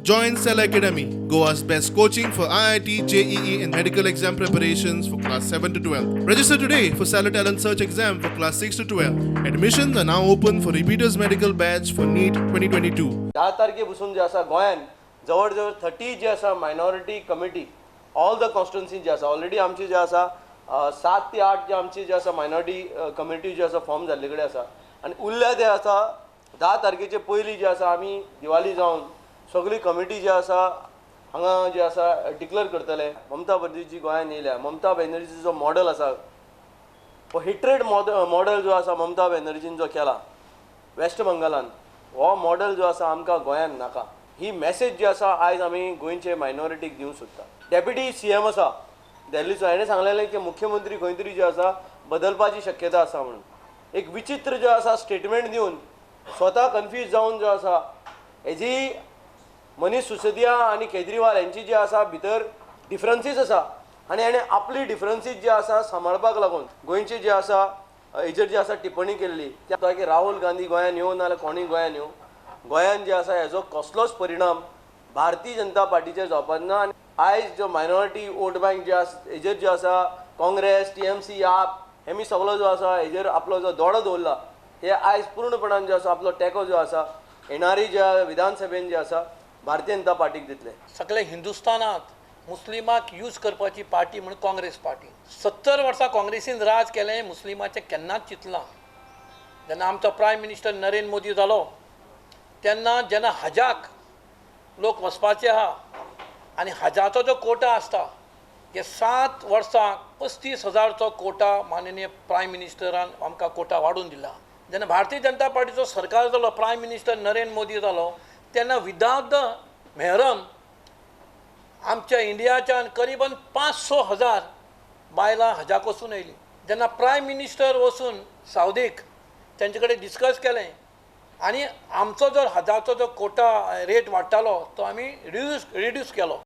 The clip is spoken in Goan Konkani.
Join Cell Academy, Goa's best coaching for IIT, JEE, and medical exam preparations for class 7 to 12. Register today for Stellar Talent Search exam for class 6 to 12. Admissions are now open for repeaters medical batch for NEET 2022. 10 तारखे पसून जे आसा गोंयान जवळ जवळ 30 जे आसा minority committee all the constituency जे आसा, ऑलरेडी आमची जे आसा 7 ते 8 जे आमची जे आसा मायनॉरिटी कमिटी जे आसा फॉर्म जाल्ले कडेन आसा आनी उरल्या ते आसा 10 तारखेचे पयलीं जे आसा आमी दिवाली जावन सगळी कमिटी जे आसा हांगा जे आसा डिक्लेअर करतले. ममता बनर्जी गोंयांत येयल्या, ममता बॅनर्जीचो जो मॉडल आसा हो हेट्रेड मॉडल जो आसा ममता बॅनर्जीन जो केला वेस्ट बंगालान, हो मॉडल जो आसा आमकां गोंयांत नाका. ही मॅसेज जी आसा आयज आमी गोंयचे मायनॉरिटीक दिवंक सोदता. डेप्युटी सीएम आसा दिल्लीचो, हेणें सांगलेलें की मुख्यमंत्री खंय तरी जे आसा बदलपाची शक्यता आसा म्हणून. एक विचित्र जो आसा स्टेटमेंट दिवन स्वता कन्फ्यूज जावन जो आसा हेजी मनीष सिसोदिया आनी केजरीवाल हेंची जी आसा भितर डिफरन्सीस आसा आनी हेणें आपली डिफरन्सीस जे आसा सांबाळपाक लागून गोंयची जे आसा हेजेर जे आसा टिप्पणी केल्ली त्या की राहुल गांधी गोंयान येवं नाजाल्यार कोणूय गोंयान येवं, गोंयान जे आसा हेजो कसलोच परिणाम भारतीय जनता पार्टीचेर जावपाक ना. आनी आयज जो मायनॉरिटी वोट बँक जे आसा हेजेर जे आसा काँग्रेस, टीएमसी, आप हेमी सगलो जो आसा हेजेर आपलो जो दोडो दवरला हे आयज पूर्णपणान जो आसा आपलो टेको जो आसा येणारी ज्या विधानसभेन जे आसा भारतीय जनता पार्टीक दितले. सगळे हिंदुस्तानात मुस्लिमाक यूज करपाची पार्टी म्हणून काँग्रेस पार्टी. 70 वर्सां काँग्रेसीन राज केलें, मुस्लिमाचें केन्नाच चिंतलां. जेन्ना आमचो प्रायम मिनिस्टर नरेंद्र मोदी जालो तेन्ना जेन्ना हजाक लोक वचपाचे आहा आनी हजाचो जो कोटा आसता हे 7 वर्सां 35,000चो कोटा माननीय प्रायम मिनिस्टरान आमकां कोटा वाडोवन दिला. जेन्ना भारतीय जनता पार्टीचो सरकार जालो, प्रायम मिनिस्टर नरेंद्र मोदी जालो तेन्ना विदाउट the मेहरम आमच्या इंडियाच्यान करीबन 500,000 बायलां हजाक वचून येयलीं. जेन्ना प्रायम मिनिस्टर वचून सावदीक तेंचे कडेन डिस्कस केलें आनी आमचो जर हजाचो जो कोटा रेट वाडटालो तो आमी रिड्यूस केलो.